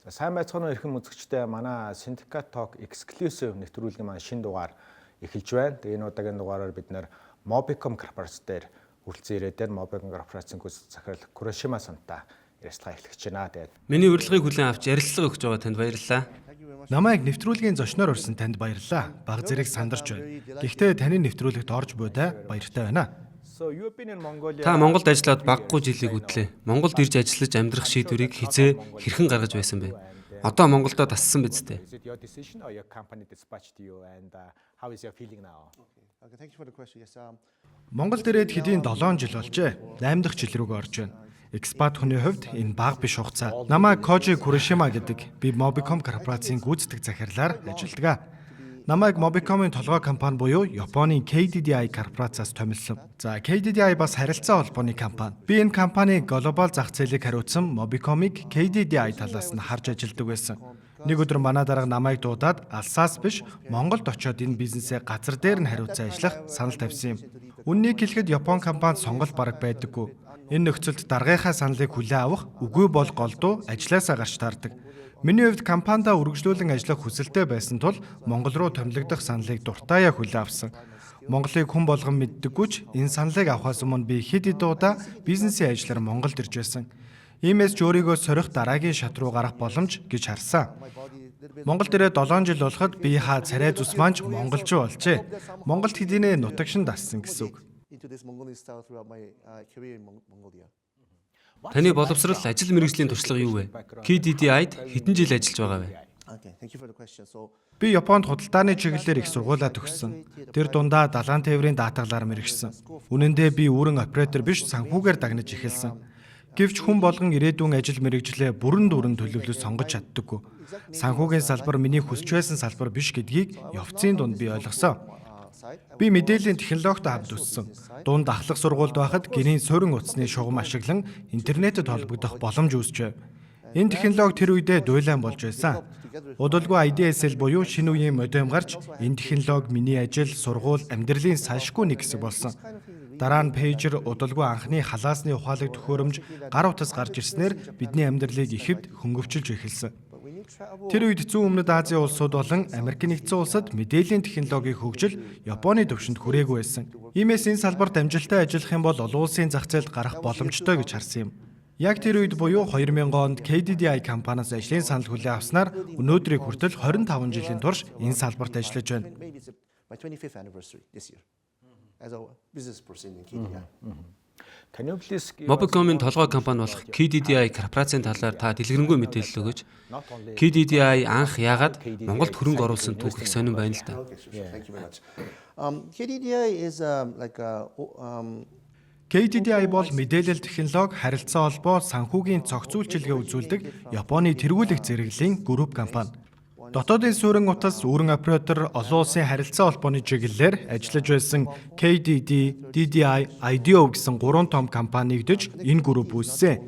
За, сайн байцгаана уу, эрхэм үзэгчдээ. Манай Syndicate Talk Exclusive нэвтрүүлгийн маань шинэ дугаар эхэлж байна. Тэгээ энэ удаагийн дугаараар бид нар Mobicom корпорац дээр хүрэлцэн ирээд дээр Mobicom корпорацийн гүйцэтгэх захирал Курошима сантай ярилцлага эхлэх гэж байна. Тэгээд Миний урилгыг хүлээн авч ярилцлага өгч байгаа танд баярлалаа. Намайг нэвтрүүлгийн зочноор урьсан танд баярлалаа. Бага зэрэг сандарч байна. Гэхдээ таны нэвтрүүлэгт орж буйдаа баяртай байна. So you have been in Mongolia. Та Монголд ажиллаад багагүй жилийг үдлээ. Монголд ирж ажиллаж амьдрах шийдвэрийг хэзээ, хэрхэн гаргаж байсан бэ? Одоо Монголдо дассан биз дээ? Is it your decision or your company dispatched you, and how is your feeling now? Okay, thank you for the question. Yes, Монголд ирээд хэдийн 7 жил болжээ. 8 дахь жил рүүгээ орж байна. Expat хүний хувьд энэ бага биш хугацаа. Намайг Koji Kurishima гэдэг. Би Mobicom корпорацийн гүйцэтгэх захирлаар ажилладаг. Намайг Mobicom-ын толгой компани буюу Японы KDDI корпорациас томилсон. За, KDDI бас харилцаа холбооны компани. Би энэ компанийн глобал зах зээлийг хариуцсан Mobicom-ыг KDDI талаас нь харж ажилладаг байсан. Нэг өдөр манай дарга намайг дуудаад алсаас биш, Монголд очиод энэ бизнесээ газар дээр нь хариуцсан ажиллах санал тавьсан юм. Үнэнийг хэлэхэд Япон компанид сонголт бараг байдаггүй. Энэ нөхцөлд даргынхаа саналыг хүлээн авах, үгүй бол голдуу ажлаасаа гарч таардаг. Миний хувьд компанида үргэлжлүүлэн ажиллах хүсэлтэй байсан тул Монгол руу томилогдох саналыг дуртайяа хүлээн авсан. Монголыг хүн болгон мэддэггүй ч энэ саналыг авахаас өмнө би хэд хэдэн удаа бизнесийн ажлаар Монголд ирж байсан. Иймээс ч өөрийгөө сорих дараагийн шат руу гарах боломж гэж харсан. Монголд ирээд 7 жил болоход биеийнхээ царай зүс маань ч монголчуу болжээ. Монголд хэдийнээ нутагшин дассан гэсэн үг. Into this Mongolian style throughout my career in Mongolia. Таны боловсрол, ажил мэргэжлийн туршлага юу вэ? KDDI-д хэдэн жил ажиллаж байгаа вэ? Okay, thank you for the question. So, Би Японд худалдааны чиглэлээр их сургуулиа төгссөн. Тэр дундаа далайн тээврийн даатгалаар мэргэшсэн. Үнэн дээр би үүрэн оператор биш, санхүүгээр дагнаж эхэлсэн. Гэвч хүн болгон ирээдүйн ажил мэргэжлээ бүрэн дүүрэн төлөвлөж сонгож чаддаггүй. Санхүүгийн салбар миний хүсч байсан салбар биш гэдгийг явцын дунд би ойлгосон. Би мэдээллийн технологитой хамт өссөн. Дунд ахлах сургуульд байхад гэрийн суурин утасны шугам ашиглан интернетэд холбогдох боломж үүсч байв. Энэ технологи тэр үедээ дуйлайн болж байсан. Удалгүй ADSL буюу шинэ үеийн модем гарч энэ технологи миний ажил, сургууль, амьдралын салшгүй нэг хэсэг болсон. Дараа нь пейжер, удалгүй анхны халаасны ухаалаг төхөөрөмж, гар утас гарч ирснээр бидний амьдралыг ихэвд хөнгөвчилж эхэлсэн. Тэр үед зүүн өмнөд Азийн улсууд болон Америк нэгдсэн улсад мэдээллийн технологийн хөгжил Японы түвшинд хүрээгүй байсан. Иймээс энэ салбарт амжилттай ажиллах юм бол олон улсын зах зээлд гарах боломжтой гэж харсан юм. Яг тэр үед буюу 2000 онд KDDI компаниас ажлын санал хүлээн авснаар өнөөдрийг хүртэл 25 жилийн турш энэ салбарт ажиллаж байна. Maybe it's my 25th anniversary this year as a business person in KDDI. Can you please give us Mobicom-ын толгой компани болох KDDI корпорацийн талаар та дэлгэрэнгүй мэдээлэл өгөөч. Not only KDDI анх яагаад Монголд хөрөнгө оруулсан түүх их сонин байна л да. Okay, sure. Thank you very much. KDDI is like a, KDDI бол мэдээлэл технологи, харилцаа холбоо, санхүүгийн цогц үйлчилгээ үзүүлдэг Японы тэргүүлэх зэрэглэлийн групп компани. Дотоодын суурин утас, үүрэн оператор, олон улсын харилцаа холбооны чиглэлээр ажиллаж байсан KDD, DDI, IDO гэсэн гурван том компани нэгдэж энэ групп үүссэн.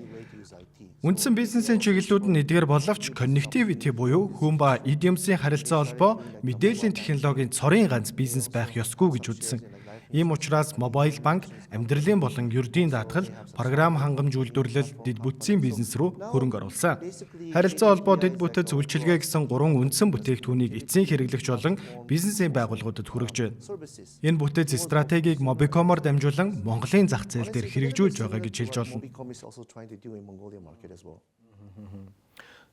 Үндсэн бизнесийн чиглэлүүд нь эдгээр боловч connectivity буюу хүн ба эд юмсын харилцаа холбоо, мэдээллийн технологийн цорын ганц бизнес байх ёсгүй гэж үзсэн. Ийм учраас mobile банк, амьдралын болон ердийн даатгал, програм хангамж үйлдвэрлэл, дэд бүтцийн бизнес рүү хөрөнгө оруулсан. Харилцаа холбоо, дэд бүтэц, үйлчилгээ гэсэн гурван үндсэн бүтээгдэхүүнийг эцсийн хэрэглэгч болон бизнесийн байгууллагуудад хүргэж байна. Энэ бүтэц стратегийг Mobicom-оор дамжуулан Монголын зах зээл дээр хэрэгжүүлж байгаа гэж хэлж болно. Mobicom is also trying to do in Mongolia market as well.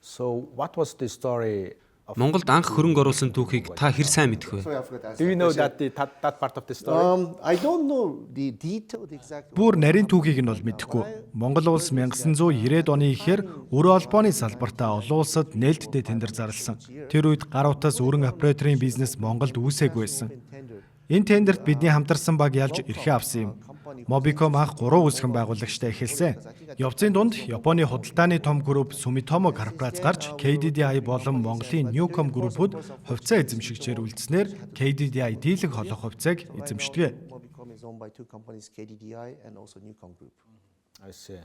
So what was the story of Монголд анх хөрөнгө оруулсан түүхийг та хэр сайн мэдэх вэ? Sorry, I forgot to ask Do you that know question. that part of the story? I don't know the detail, the exact. Бүр нарийн түүхийг нь бол мэдэхгүй. Монгол улс 1990-ад оны эхээр өрөө холбооны салбартаа олон улсад нээлттэй тендер зарласан. Тэр үед гар утас, үүрэн операторын бизнес Монголд үүсээгүй байсан. Энэ тендерт бидний хамтарсан баг ялж эрхээ авсан юм. Mobicom анх 3 үүсгэн байгуулагчтай эхэлсэн. Явцын дунд Японы худалдааны том групп Sumitomo корпорац гарч KDDI болон Монголын Newcom группүүд хувьцаа эзэмшигчээр үлдснээр KDDI дийлэнх олох хувьцааг эзэмшдэг. Mobicom is owned by two companies, KDDI and also Newcom Group. I see.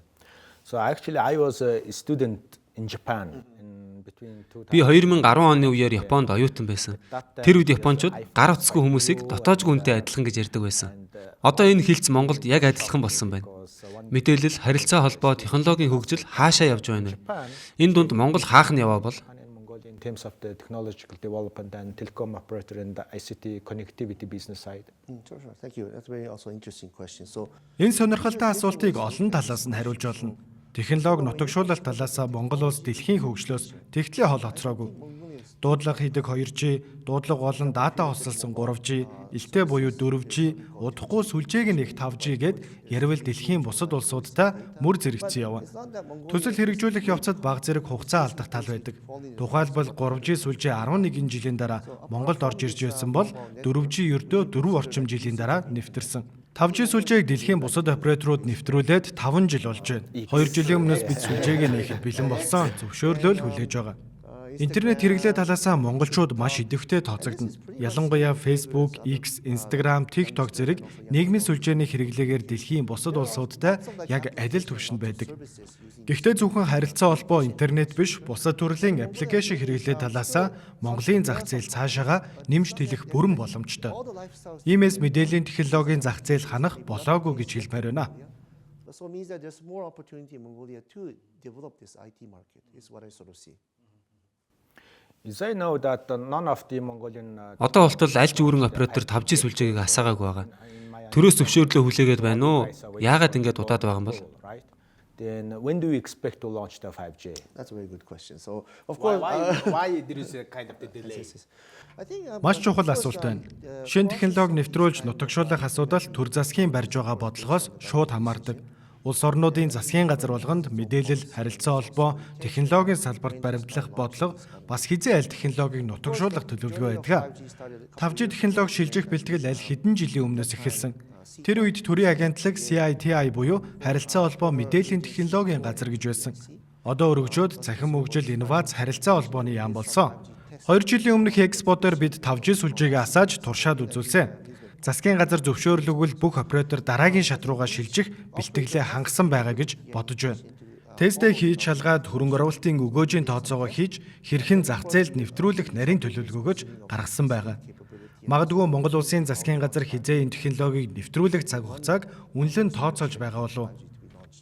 So actually I was a student in Japan in between Би 2010 оны үеэр Японд оюутан байсан. Тэр үед японочууд гар утасгүй хүмүүсийг дотоожгүй хүнтэй адилхан гэж ярьдаг байсан. Одоо энэ хэлц Монголд яг адилхан болсон байна. Мэдээлэл, харилцаа холбоо, технологийн хөгжил хаашаа явж байна вэ? Энэ дунд Монгол хаах нь яваа бол in Mongolia in terms of the technological development and telecom operator and the ICT connectivity business side. Sure. Thank you. That's very also interesting question. So Энэ сонирхолтой асуултыг олон талаас нь хариулж болно. Технологи нутагшуулалт талаас Монгол улс дэлхийн хөгжлөөс тэгтлээ хол хоцроогүй. Дуудлага хийдэг 2G, дуудлага болон дата хосолсон 3G, LTE буюу 4G, удахгүй сүлжээг нь их 5G гээд ярвал дэлхийн бусад улсуудтай мөр зэрэгцэн явна. Төсөл хэрэгжүүлэх явцад бага зэрэг хугацаа алдах тал байдаг. Тухайлбал 3G сүлжээ 11 жилийн дараа Монголд орж ирж байсан бол 4G ердөө 4 орчим жилийн дараа нэвтэрсэн. 5G сүлжээг дэлхийн бусад операторууд нэвтрүүлээд 5 жил болж байна. 2 жилийн өмнөөс бид сүлжээг нээхэд бэлэн болсон. Зөвшөөрлөө л хүлээж байгаа. Интернет хэрэглээ талаасаа монголчууд маш идэвхтэй тооцогдоно. Ялангуяа Facebook, X, Instagram, TikTok зэрэг нийгмийн сүлжээний хэрэглээгээр дэлхийн бусад улсуудтай яг адил түвшинд байдаг. Гэхдээ зөвхөн харилцаа холбоо интернет биш, бусад төрлийн application хэрэглээ талаасаа Монголын зах зээл цаашаага нэмж тэлэх бүрэн боломжтой. Иймээс мэдээллийн технологийн зах зээл ханах болоогүй гэж хэлмээр байна. So it means that there's more opportunity in Mongolia to develop this IT market is what I sort of see. As I know that none of the Mongolian Одоо болтол аль ч үүрэн оператор 5G сүлжээг асаагаагүй байгаа. Төрөөс зөвшөөрлөө хүлээгээд байна уу? Яагаад ингэж удаад байгаа юм бол? Right? Then when do you expect to launch the 5G? That's a very good question. So of course, Why there is a kind of the delay? I think Маш чухал асуулт байна. Шинэ технологи нэвтрүүлж нутагшуулах асуудал төр засгийн барьж байгаа бодлогоос шууд хамаардаг. Улс орнуудын засгийн газар болгонд мэдээлэл, харилцаа холбоо, технологийн салбарт баримтлах бодлого бас хэзээ аль технологийг нутагшуулах төлөвлөгөө байдаг. 5G технологи шилжих бэлтгэл аль хэдэн жилийн өмнөөс эхэлсэн. Тэр үед төрийн агентлаг CITI буюу харилцаа холбоо мэдээллийн технологийн газар гэж байсан. Одоо өргөжөөд цахим хөгжил, инновац, харилцаа холбооны яам болсон. 2 жилийн өмнөх экспо дээр бид 5G сүлжээг асааж туршаад үзүүлсэн. Засгийн газар зөвшөөрлөгвөл бүх оператор дараагийн шат руугаа шилжих бэлтгэлээ хангасан байгаа гэж бодож байна. Тестээ хийж шалгаад хөрөнгө оруулалтын өгөөжийн тооцоогоо хийж хэрхэн зах зээлд нэвтрүүлэх нарийн төлөвлөгөөгөө гаргасан байгаа. Магадгүй Монгол улсын засгийн газар хэзээ энэ технологийг нэвтрүүлэх цаг хугацааг үнэлэн тооцоолж байгаа болов уу?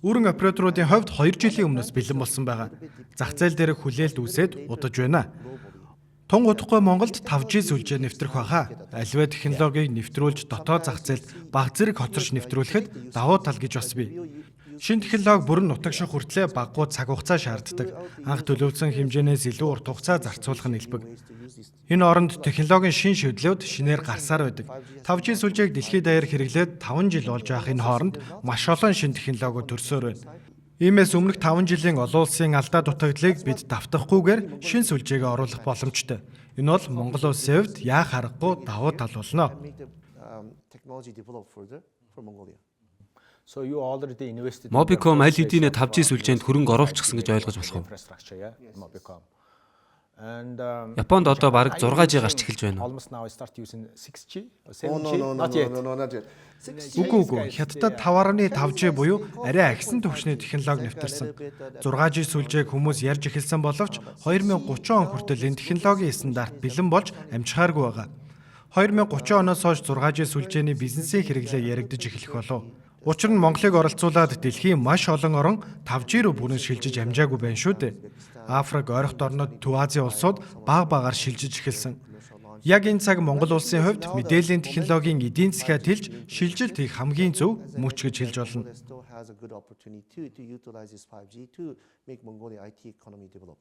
Үүрэн операторуудын хувьд 2 жилийн өмнөөс бэлэн болсон байгаа. Зах зээл дээрх хүлээлт үүсээд удаж байна. Тун удахгүй Монголд 5G сүлжээ нэвтрэх байхаа. Аливаа технологийг нэвтрүүлж дотоод зах зээлд бага зэрэг хоцорч нэвтрүүлэхэд давуу тал гэж бас бий. Шинэ технологи бүрэн нутагших хүртлээр багагүй цаг хугацаа шаарддаг. Анх төлөвлөсөн хэмжээнээс илүү урт хугацаа зарцуулах нь элбэг. Энэ оронд технологийн шинэ шийдлүүд шинээр гарсаар байдаг. 5G сүлжээг дэлхийд даяар хэрэглээд 5 жил болж байх энэ хооронд маш олон шинэ технологиуд төрсөөр байна. Иймээс өмнөх 5 жилийн олон улсын алдаа дутагдлыг бид давтахгүйгээр шинэ сүлжээгээ оруулах боломжтой. Энэ бол Монгол улсын хувьд яах аргагүй давуу тал болно. Make the technology develop further for Mongolia. So you already invested in Mobicom аль хэдийнэ 5G сүлжээнд хөрөнгө оруулчихсан гэж ойлгож болох уу? infrastructure, yeah, Mobicom. And Японд одоо бараг 6G гарч эхэлж байна уу? almost now start using 6G or 7G? Oh, no, no, no, Not yet. no, no, not yet. Үгүй, үгүй. Хятадд 5.5G буюу арай ахисан түвшний технологи нэвтэрсэн. 6G сүлжээг хүмүүс ярьж эхэлсэн боловч 2030 он хүртэл энэ технологийн стандарт бэлэн болж амжихааргүй байгаа. 2030 оноос хойш 6G сүлжээний бизнесийн хэрэглээ яригдаж эхлэх болов. Учир нь Монголыг оролцуулаад дэлхийн маш олон орон 5G рүү бүрэн шилжиж амжаагүй байна шүү дээ. Африк, ойрхот орнууд, Төв Азийн улсууд бага багаар шилжиж эхэлсэн. Яг энэ цаг Монгол улсын хувьд мэдээллийн технологийн эдийн засгаа тэлж шилжилт хийх хамгийн зөв мөч гэж хэлж болно. Mongolia still has a good opportunity to utilize this 5G to make Mongolia IT economy develop.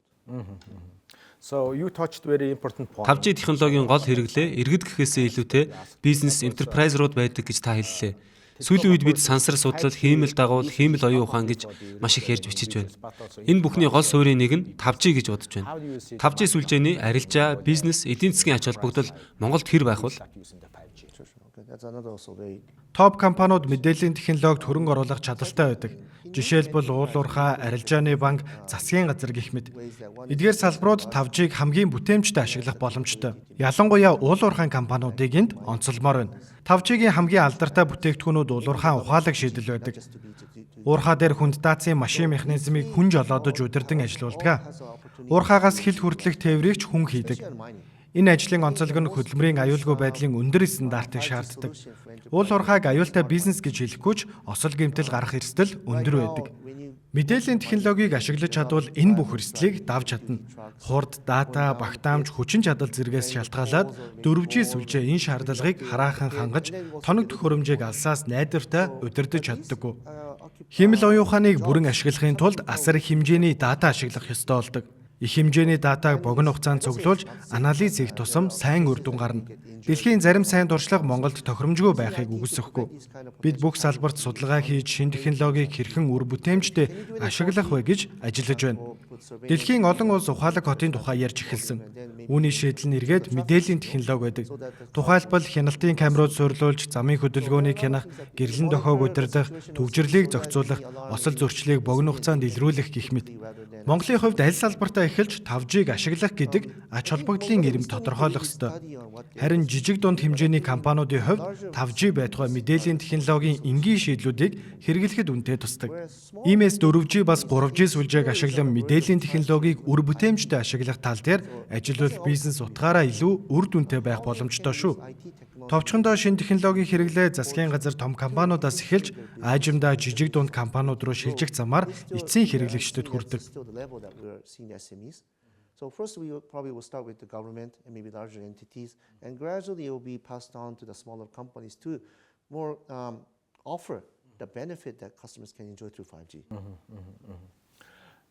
So you touched very important point. 5G технологийн гол хэрэглээ иргэд гэхээсээ илүүтэй бизнес enterprise рууд байдаг гэж та хэллээ. Сүүлийн үед бид сансар судлал, хиймэл дагуул, хиймэл оюун ухаан гэж маш их ярьж бичиж байна. Энэ бүхний гол суурийн нэг нь 5G гэж бодож байна. 5G сүлжээний арилжаа, бизнес, эдийн засгийн ач холбогдол Монголд хэр байх вэ? Start using the 5G. Sure. Okay, that's another also very Топ компаниуд мэдээллийн технологид хөрөнгө оруулах чадалтай байдаг. Жишээлбэл уул уурхай, арилжааны банк, засгийн газар гэх мэт. Эдгээр салбарууд 5G-г хамгийн бүтээмжтэй ашиглах боломжтой. Ялангуяа уул уурхайн компаниудыг энд онцолмоор байна. 5G-ийн хамгийн алдартай бүтээгдэхүүнүүд уул уурхайн ухаалаг шийдэл байдаг. Уурхай дээр хүнд даацын машин механизмыг хүн жолоодож удирдан ажилуулдаг. Уурхаагаас хил хүртлэх тээврийг ч хүн хийдэг. Энэ ажлын онцлог нь хөдөлмөрийн аюулгүй байдлын өндөр стандартыг шаарддаг. Уул уурхайг аюултай бизнес гэж хэлэхгүй ч осол гэмтэл гарах эрсдэл өндөр байдаг. Мэдээллийн технологиг ашиглаж чадвал энэ бүх эрсдлийг давж чадна. Хурд, дата, багтаамж, хүчин чадал зэргээс шалтгаалаад 4G сүлжээ энэ шаардлагыг хараахан хангаж тоног төхөөрөмжийг алсаас найдвартай удирдах чаддаггүй. Хиймэл оюун ухааныг бүрэн ашиглахын тулд асар их хэмжээний дата ашиглах ёстой болдог. Их хэмжээний датаг богино хугацаанд цуглуулж анализ хийх тусам сайн үр дүн гарна. Дэлхийн зарим сайн туршлага Монголд тохиромжгүй байхыг үгүйсэхгүй. Бид бүх салбарт судалгаа хийж шинэ технологиг хэрхэн үр бүтээмжтэй ашиглах вэ гэж ажиллаж байна. Дэлхийн олон улс ухаалаг хотын тухай ярьж эхэлсэн. Үүний шийдэл нь эргээд мэдээллийн технологи байдаг. Тухайлбал хяналтын камерууд суйрлуулж замын хөдөлгөөнийг хянах, гэрлэн дохиог удирдах, түгжрэрлийг зохицуулах, осол зөрчлийг богино хугацаанд илрүүлэх гэх мэт. Монголын хувьд аль салбартаа эхэлж 5G-г ашиглах гэдэг ач холбогдлын эрэм тодорхойлох ёстой. Харин жижиг дунд хэмжээний компаниудын хувьд 5G байтугай мэдээллийн технологийн энгийн шийдлүүдийг хэрэглэхэд үнэтэй тусдаг. Иймээс 4G бас 3G сүлжээг ашиглан мэдээллийн технологиг үр бүтээмжтэй ашиглах тал дээр ажиллавал бизнес утгаараа илүү үр дүнтэй байх боломжтой шүү. Товчхондоо шинэ технологийн хэрэглээ засгийн газар том компаниудаас эхэлж аажимдаа жижиг дунд компаниуд руу шилжих замаар эцсийн хэрэглэгчдэд хүрдэг. Still the level that we're seeing the SMEs. So first we will probably will start with the government and maybe larger entities, and gradually it will be passed on to the smaller companies to more offer the benefit that customers can enjoy through 5G.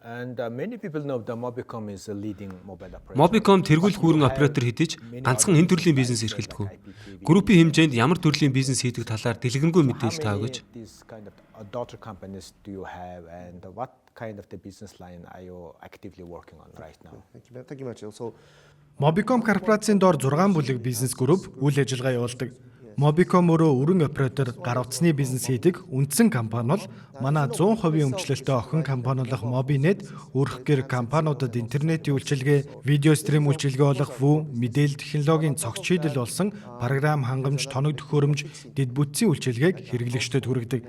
And many people know that Mobicom is a leading mobile operator. Mobicom тэргүүлэх үүрэн оператор хэдий ч ганцхан энэ төрлийн бизнес эрхэлдэг. Группийн хэмжээнд ямар төрлийн бизнес хийдэг талаар дэлгэрэнгүй мэдээлэл та How өгөөч. many these kind of daughter companies do you have, and what kind of the business line are you actively working on right now? Thank you, thank you much. So Mobicom корпорацийн дор 6 бүлэг бизнес групп үйл ажиллагаа явуулдаг. Mobicom өөрөө өрөн оператор, гар утасны бизнес хийдэг үндсэн компани бол манай 100% өмчлөлтөй охин компани болох Mobinet өрх гэр компаниудад интернетийн үйлчилгээ, видео стрим үйлчилгээ болох Vu, мэдээлэл технологийн цогц шийдэл болсон програм хангамж, тоног төхөөрөмж, дэд бүтцийн үйлчилгээг хэрэглэгчдэд хүргэдэг.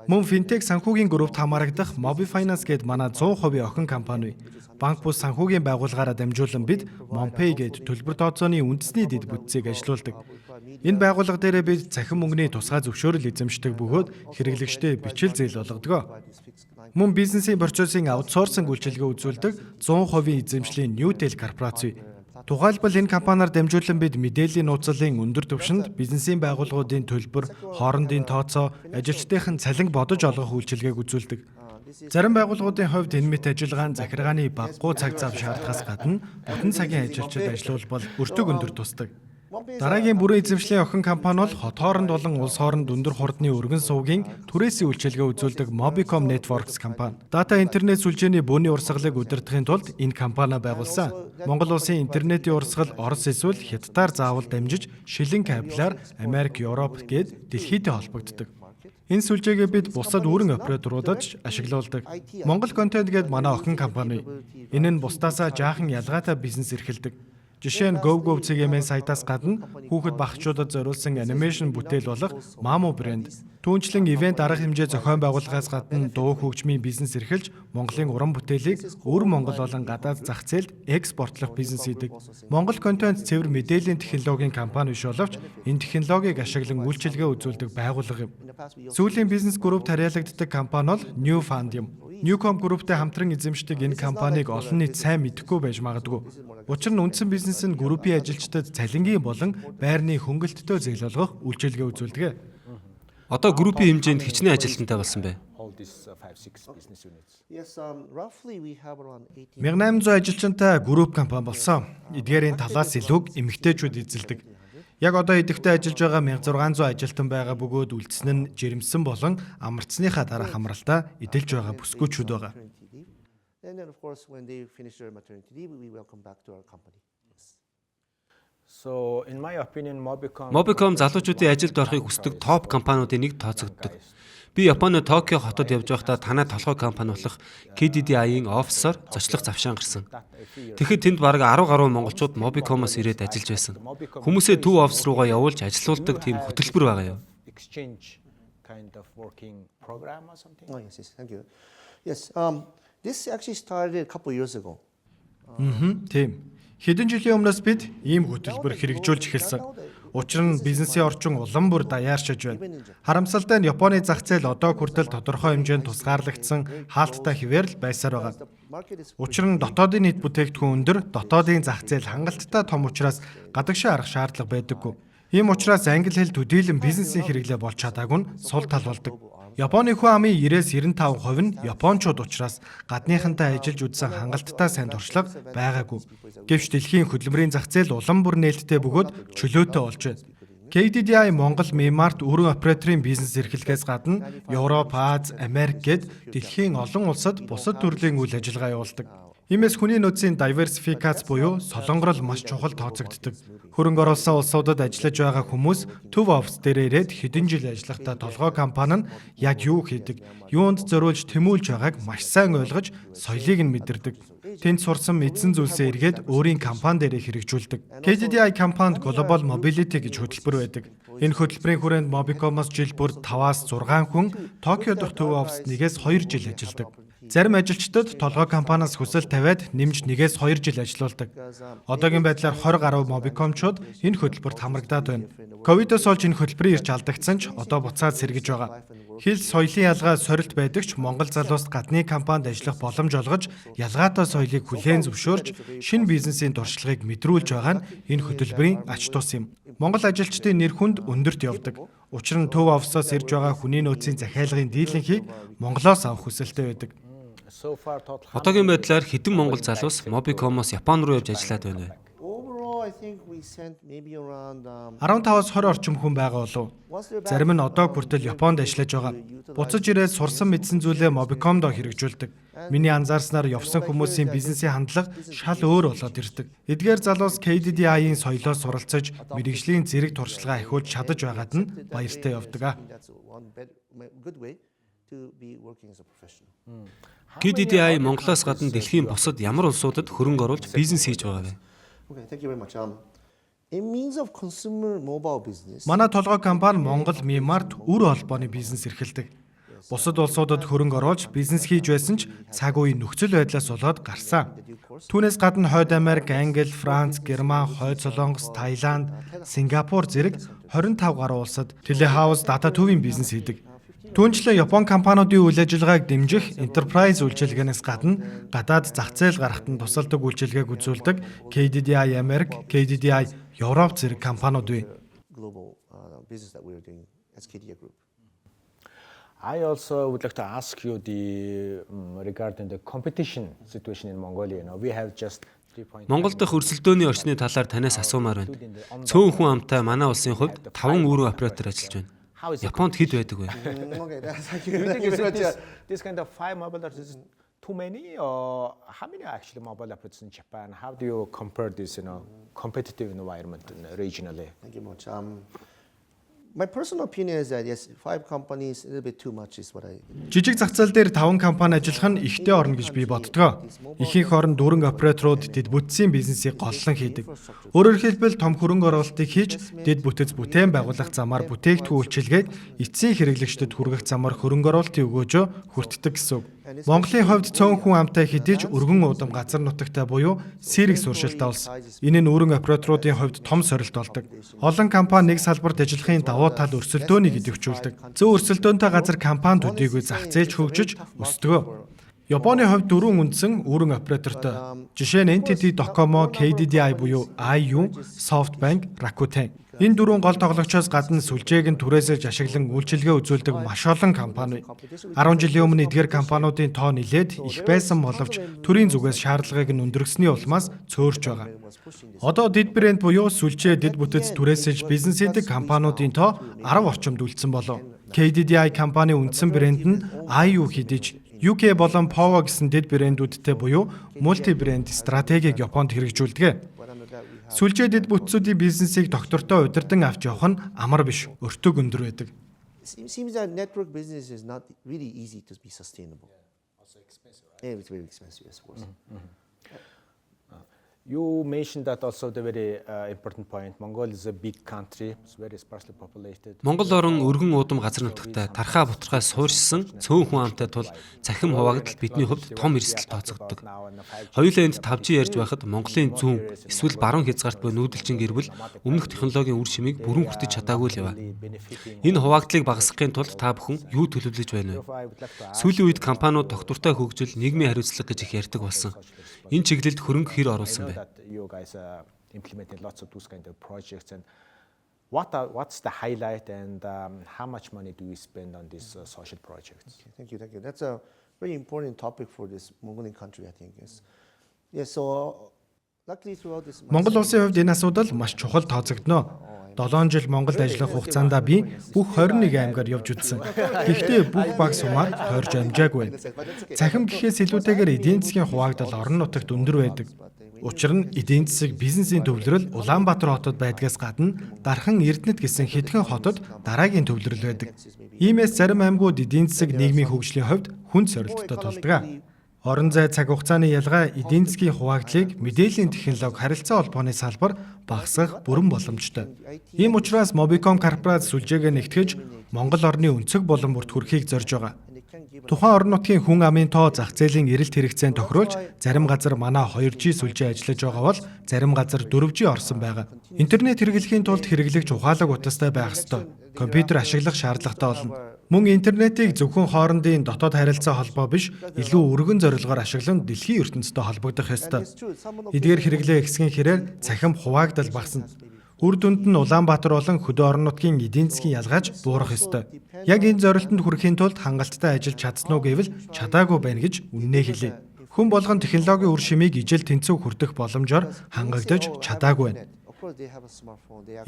Мөн финтек санхүүгийн группт хамаарагдах Mobi Finance гээд манай 100% охин компани бий. Банк бус санхүүгийн байгууллагаараа дамжуулан бид Monpay гээд төлбөр тооцооны үндэсний дэд бүтцийг ажилуулдаг. Энэ байгууллага дээрээ бид цахим мөнгөний тусгай зөвшөөрөл эзэмшдэг бөгөөд хэрэглэгчдэд бичил зээл олгодог. Мөн бизнесийн процессын аутсорсинг үйлчилгээ үзүүлдэг 100% эзэмшлийн Newtel корпорац бий. Тухайлбал энэ компаниар дамжуулан бид мэдээллийн нууцлалын өндөр түвшинд бизнесийн байгууллагуудын төлбөр, хоорондын тооцоо, ажилчдын цалинг бодож олгох үйлчилгээг үзүүлдэг. Зарим байгууллагуудын хувьд энэ мэт ажиллагаа нь захиргааны багагүй цаг зав шаардахаас гадна бүтэн цагийн ажилчид ажилуулбал өртөг өндөр тусдаг. Дараагийн бүрэн эзэмшлийн охин компани бол хот хооронд болон улс хооронд өндөр хурдны өргөн сувгийн түрээсийн үйлчилгээ үзүүлдэг Mobicom Networks компани. Дата интернет сүлжээний бөөний урсгалыг удирдахын тулд энэ компани байгуулсан. Монгол улсын интернетийн урсгал Орос эсвэл Хятадаар заавал дамжиж шилэн кабелаар Америк, Европ гээд дэлхийдээ холбогддог. Энэ сүлжээгээ бид бусад үүрэн операторуудад ч ашиглуулдаг. Монгол контент гээд манай охин компани. Энэ нь бусдаасаа жаахан ялгаатай бизнес эрхэлдэг. Жишээ нь GoGo CGM сайтаас гадна хүүхэд багчуудад зориулсан анимашн бүтээл болох Mamu брэнд. Түүнчлэн ивент арга хэмжээ зохион байгуулахаас гадна дуу хөгжмийн бизнес эрхэлж Монголын уран бүтээлийг өвөр Монгол болон гадаад зах зээлд экспортлох бизнес хийдэг. Монгол контент цэвэр мэдээллийн технологийн компани биш боловч энэ технологиг ашиглан үйлчилгээ үзүүлдэг байгууллага юм. Сүүлийн бизнес группт харьяалагддаг компани бол New Fund юм. Newcom групптэй хамтран эзэмшдэг энэ компанийг олон нийт сайн мэдэхгүй байж магадгүй. Учир нь үндсэн бизнес нь группийн ажилчдад цалингийн болон байрны хөнгөлөлттэй зээл олгох үйлчилгээ үзүүлдэг. Одоо группийн хэмжээнд хичнээн ажилтнтай болсон бэ? All these 5, 6 business units. Yes, roughly we have around 18 1800 ажилчинтай групп компани болсон. Эдгээрийн талаас илүүг эмэгтэйчүүд эзэлдэг. Яг одоо идэвхтэй ажиллаж байгаа 1600 ажилтан байгаа бөгөөд үлдсэн нь жирэмсэн болон амарцсныхаа дараах амралтаа эдэлж байгаа бүсгүйчүүд байгаа. maternity leave. And then of course when they finish their maternity leave, we welcome back to our company. Yes. So in my opinion, Mobicom Mobicom залуучуудын ажилд орохыг хүсдэг топ компаниудын нэг тооцогддог. Би Японы Токио хотод явж байхдаа танай толгой компани болох KDDI-ийн офисоор зочлох завшаан гарсан. Тэгэхэд тэнд бараг 10 гаруй монголчууд Mobicom-оос ирээд ажиллаж байсан. Хүмүүсээ төв офис руугаа явуулж ажилуулдаг тийм хөтөлбөр байгаа юу? Exchange kind of working program or something? Oh, yes, thank you. Yes, this actually started a couple years ago. Тийм. Хэдэн жилийн өмнөөс бид ийм хөтөлбөр хэрэгжүүлж эхэлсэн. Учир нь бизнесийн орчин улам бүр даяаршиж байна. Харамсалтай нь Японы зах зээл одоо хүртэл тодорхой хэмжээнд тусгаарлагдсан хаалттай хэвээр л байсаар байгаа. Market is Учир нь дотоодын нийт бүтээгдэхүүн өндөр, дотоодын зах зээл хангалттай том учраас гадагшаа харах шаардлага байдаггүй. Ийм учраас англи хэл төдийлөн бизнесийн хэрэглээ болж чадаагүй нь сул тал болдог. Японы хүн амын 90-95% нь японочууд учраас гадныхантай ажиллаж үзсэн хангалттай сайн туршлага байгаагүй. Гэвч дэлхийн хөдөлмөрийн зах зээл улам бүр нээлттэй бөгөөд чөлөөтэй болж байна. KDDI Монгол Мемарт өргөн операторын бизнес эрхлэхээс гадна Европ, Аз, Америк гээд дэлхийн олон улсад бусад төрлийн үйл ажиллагаа явуулдаг. Иймээс хүний нөөцийн дайверсификац буюу солонгорол маш чухал тооцогддог. Хөрөнгө оруулсан улсуудад ажиллаж байгаа хүмүүс төв офис дээр ирээд хэдэн жил ажиллахдаа толгой компани нь яг юу хийдэг, юунд зориулж тэмүүлж байгааг маш сайн ойлгож соёлыг нь мэдэрдэг. Тэнд сурсан мэдсэн зүйлсээ эргээд өөрийн компани дээрээ хэрэгжүүлдэг. KDDI компанид Global Mobility гэж хөтөлбөр байдаг. Энэ хөтөлбөрийн хүрээнд Mobicom-оос жил бүр 5-аас 6 хүн Токио дахь төв офист 1-2 жил ажилладаг. Зарим ажилчдад толгой компаниас хүсэл тавиад нэмж 1-2 жил ажилуулдаг. Одоогийн байдлаар 20 гаруй Mobicom-чууд энэ хөтөлбөрт хамрагдаад байна. Ковидоос болж энэ хөтөлбөрийн ирж алдагдсан ч одоо буцаад сэргэж байгаа. Хэл соёлын ялгаа сорилт байдаг ч Монгол залууст гадны компанид ажиллах боломж олгож ялгаатай соёлыг хүлээн зөвшөөрч шинэ бизнесийн туршлагыг мэдрүүлж байгаа нь энэ хөтөлбөрийн ач тус юм. Монгол ажилчдын нэр хүнд өндөрт явдаг. Учир нь төв офисоос ирж байгаа хүний нөөцийн захиалгын дийлэнхийг Монголоос авах хүсэлтэй байдаг. So far total how Одоогийн байдлаар хэдэн монгол залуус Mobicom-оос Япон руу явж ажиллаад байна вэ? Overall, I think we sent maybe around 15-аас 20 орчим хүн байгаа болов. Зарим нь одоо хүртэл Японд ажиллаж байгаа. Буцаж ирээд сурсан мэдсэн зүйлээ Mobicom-доо хэрэгжүүлдэг. Миний анзаарснаар явсан хүмүүсийн бизнесийн хандлага шал өөр болоод ирдэг. Эдгээр залуус KDDI-ийн соёлоос суралцаж мэргэжлийн зэрэг туршлагаа ахиулж чадаж байгаад нь баяртай явдаг. I think that's one good way to be working as a professional. KDDI Монголоос гадна дэлхийн бусад ямар улсуудад хөрөнгө оруулж бизнес хийж байгаа вэ? Okay, thank you very much. In means of consumer mobile business, Манай толгой компани Монгол Мимарт үр холбооны бизнес эрхэлдэг. Бусад улсуудад хөрөнгө оруулж бизнес хийж байсан ч цаг үеийн нөхцөл байдлаас болоод гарсан. Түүнээс гадна Хойд Америк, Англи, Франц, Герман, Хойд Солонгос, Таиланд, Сингапур зэрэг 25 гаруй улсад телехаус, дата төвийн бизнес хийдэг. Түүнчлэн Япон компаниудын үйл ажиллагааг дэмжих Enterprise үйлчилгээнээс гадна гадаад зах зээл гарахад нь тусалдаг үйлчилгээг үзүүлдэг KDDI Америк, KDDI Европ зэрэг компаниуд бий. Global business that we are doing as KDDI Group. I also would like to ask you the regarding the competition situation in Mongolia. We have just 3. Монгол дахь өрсөлдөөний орчны талаар танаас асуумаар байна. Цөөн хүн амтай манай улсын хувьд 5 өргөн оператор ажиллаж байна. Японд хэд байдаг вэ? Okay, that's thank Do you. you Thank think you is very it much. this kind of five mobile operators is too many, or how many are actually mobile operators in Japan? How do you compare this competitive environment regionally? Thank you much. My personal opinion is that yes, five companies a little bit too much is what I. Жижиг зах зээл дээр 5 компани ажиллах нь ихтэй орно гэж би боддгоо. Ихэнх орон дөрвөн операторууд дэд бүтцийн бизнесийг голлон хийдэг. Өөрөөр хэлбэл том хөрөнгө оруулалтыг хийж дэд бүтэц бүтээн байгуулах замаар бүтээгдэхүүн үйлчилгээг эцсийн хэрэглэгчдэд хүргэх замаар хөрөнгө оруулалтын өгөөжөө хүртдэг гэсэн үг. Монголын хувьд цөөн хүн амтай хэдий ч өргөн уудам газар нутагтай буюу сэрэг суурьшилтай улс. Энэ нь өргөн операторуудын хувьд том сорилт болдог. Олон компани нэг салбарт ажиллахын давуу тал өрсөлдөөнийг идэвхжүүлдэг. Зөв өрсөлдөөнтэй газар компани төдийгүй зах зээлж хөгжиж өсдөг. Японы хувьд дөрвөн үндсэн өргөн оператортой. Жишээ нь NTT Docomo, KDDI буюу au, SoftBank, Rakuten. Энэ дөрвөн гол тоглогчоос гадна сүлжээг нь түрээсэж ашиглан үйлчилгээ үзүүлдэг маш олон компани. 10 жилийн өмнө эдгээр компаниудын тоо нэлээд их байсан боловч төрийн зүгээс шаардлагыг нь өндөргсөний улмаас цөөрч байгаа. Одоо дэд брэнд буюу сүлжээ дэд бүтэц түрээсэж бизнес хийдэг компаниудын тоо 10 орчимд үлдсэн болов. KDDI компани үндсэн брэнд нь au хэдий ч UK болон Povo гэсэн дэд брэндүүдтэй буюу мульти брэнд стратегийг Японд хэрэгжүүлдэг. Сүлжээ дэд бүтцүүдийн бизнесийг тогтвортой удирдан авч явах нь амар биш, өртөг өндөр байдаг. It seems that network business is not really easy to be sustainable. Also expensive, right? Yeah, it's very expensive, yes, of course. You mentioned that also the very important point. Mongolia is a big country, it's very sparsely populated. Монгол орон өргөн уудам газар нутагтай тархаа бутархай суурьшсан цөөн хүн амтай тул цахим хуваагдал бидний хувьд том эрсдэл тооцогддог. Хоёулаа энд 5G ярьж байхад Монголын зүүн эсвэл баруун хязгаарт буй нүүдэлчин гэр бүл өмнөх технологийн үр шимийг бүрэн хүртэж чадаагүй л яваа. Энэ хуваагдлыг багасгахын тулд та бүхэн юу төлөвлөж байна вэ? Сүүлийн үед компаниуд тогтвортой хөгжил, нийгмийн хариуцлага гэж их ярьдаг болсон. Энэ чиглэлд хөрөнгө хэр оруулсан бэ? That you guys are implementing lots of those kind of projects, and what's the highlight and how much money do you spend on these social projects? Okay, thank you, thank you. That's a very important topic for this Mongolian country, I think. Yes. Yeah, so luckily throughout this Монгол улсын хувьд энэ асуудал маш чухал тооцогдоно. 7 жил Монголд ажиллах хугацаанд би бүх 21 аймгаар явж үзсэн. Гэхдээ бүх баг сумаар тойрж амжаагүй байна. Цахим гэхээс илүүтэйгээр эдийн засгийн хуваагдал орон нутагт өндөр байдаг. Учир нь эдийн засаг, бизнесийн төвлөрөл Улаанбаатар хотод байдгаас гадна Дархан, Эрдэнэт гэсэн хэдхэн хотод дараагийн төвлөрөл байдаг. Иймээс зарим аймагуд эдийн засаг, нийгмийн хөгжлийн хувьд хүнд сорилттой тулдаг. Орон зай, цаг хугацааны ялгаа, эдийн засгийн хуваагдлыг мэдээллийн технологи, харилцаа холбооны салбар багасгах бүрэн боломжтой. Ийм учраас Mobicom корпорац сүлжээгээ нэгтгэж Монгол орны өнцөг булан бүрт хүрэхийг зорж байгаа. Тухайн орон нутгийн хүн амын тоо, зах зээлийн эрэлт хэрэгцээнд тохируулж зарим газар манай 2G сүлжээ ажиллаж байгаа бол зарим газар 4G орсон байгаа. Интернет хэрэглэхийн тулд хэрэглэгч ухаалаг утастай байх ёстой. Компьютер ашиглах шаардлагатай болно. Мөн интернетийг зөвхөн хоорондын дотоод харилцаа холбоо биш, илүү өргөн зорилгоор ашиглан дэлхийн ертөнцтэй холбогдох ёстой. Эдгээр хэрэглээ ихэссэхийн хэрээр цахим хуваагдал багасна. Үр дүнд нь Улаанбаатар болон хөдөө орон нутгийн эдийн засгийн ялгаа ч буурах ёстой. Яг энэ зорилтод хүрэхийн тулд хангалттай ажиллаж чадсан уу гэвэл чадаагүй байна гэж үнэнээ хэлье. Хүн болгон технологийн үр шимийг ижил тэнцүү хүртэх боломжоор хангагдаж чадаагүй байна.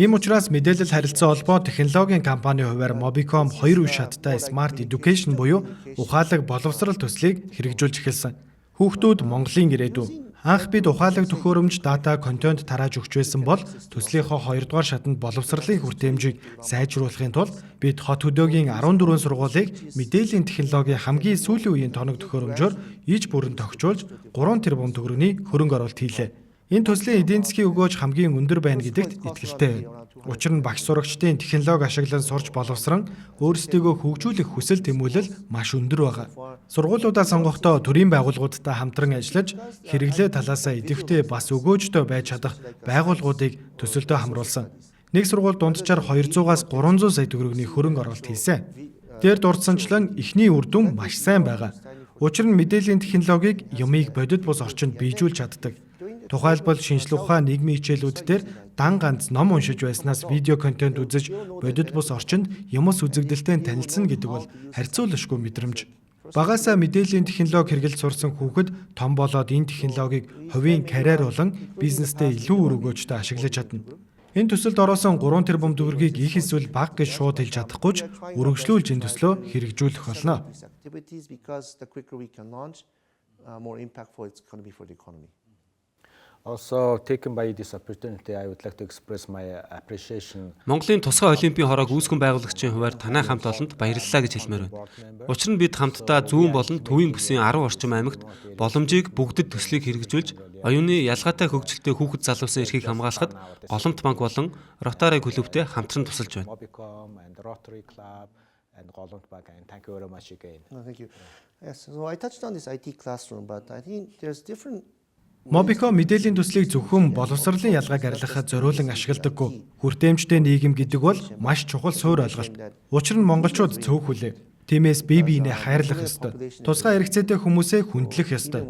Ийм учраас мэдээлэл харилцаа холбоо технологийн компани хувиар Mobicom хоёр үе шаттай Smart Education буюу ухаалаг боловсрал төслийг хэрэгжүүлж эхэлсэн. Хүүхдүүд Монголын ирээдүй. Анх бид ухаалаг төхөөрөмж, дата, контент тарааж өгч байсан бол төслийнхөө хоёрдугаар шатанд боловсролын хүртээмжийг сайжруулахын тулд бид хот хөдөөгийн 14 сургуулийг мэдээллийн технологийн хамгийн сүүлийн үеийн тоног төхөөрөмжөөр иж бүрэн тохижуулж 3 тэрбум төгрөгийн хөрөнгө оруулалт хийлээ. Энэ төслийн эдийн засгийн өгөөж хамгийн өндөр байна гэдэгт итгэлтэй байна. Учир нь багш сурагчдын технологи ашиглан сурч боловсрон өөрсдийгөө хөгжүүлэх хүсэл тэмүүлэл маш өндөр байгаа. Сургуулиудаа сонгохдоо төрийн байгууллагуудтай хамтран ажиллаж хэрэглээ талаасаа идэвхтэй бас өгөөжтэй байж чадах байгууллагуудыг төсөлдөө хамруулсан. Нэг сургууль дунджаар 200-аас 300 сая төгрөгийн хөрөнгө оруулалт хийсэн. Дээр дурдсанчлан эхний үр дүн маш сайн байгаа. Учир нь мэдээллийн технологиг юмыг бодит бус орчинд биежүүлж чаддаг. Тухайлбал, шинжлэх ухаан, нийгмийн хичээлүүд дээр дан ганц ном уншиж байснаас видео контент үзэж бодит бус орчинд юмс үзэгдэлтэй танилцсан гэдэг бол харьцуулашгүй мэдрэмж. Багасаа мэдээллийн технологи хэрэглэж сурсан хүүхэд том болоод энэ технологиг хувийн карьер болон бизнесдээ илүү үр өгөөжтэй ашиглаж чадна. Энэ төсөлд оруулсан 3 тэрбум төгрөгийг их эсвэл бага гэж шууд хэлж чадахгүй ч үргэлжлүүлж энэ төслөө хэрэгжүүлэх болно. Activities, because the quicker we can launch, more impactful it's going to be for the economy. Also, taken by this opportunity, I would like to express my appreciation. Монголын тусгай олимпийн хороог үүсгэн байгуулагчийн хувиар танай хамт олонд баярлалаа гэж хэлмээр байна. Учир нь бид хамтдаа зүүн болон төвийн бүсийн 10 орчим аймагт боломжийг бүгдэд төслийг хэрэгжүүлж оюуны ялгаатай хөгжилтэй хүүхэд залуусын эрхийг хамгаалахад Голомт банк болон Ротари клубтэй хамтран тусалж байна. Mobicom and Rotary Club and Golomt Bank, and thank you very much again. No, thank you. Yes, so I touched on this IT classroom, but I think there's different Mobicom мэдээллийн төслийг зөвхөн боловсролын ялгааг арилгахад зориулан ашигладаггүй. Хүртээмжтэй нийгэм гэдэг бол маш чухал суурь ойлголт. Учир нь монголчууд цөөх хүлээ. Тиймээс бие биенээ хайрлах ёстой. Тусгай хэрэгцээтэй хүмүүсээ хүндлэх ёстой.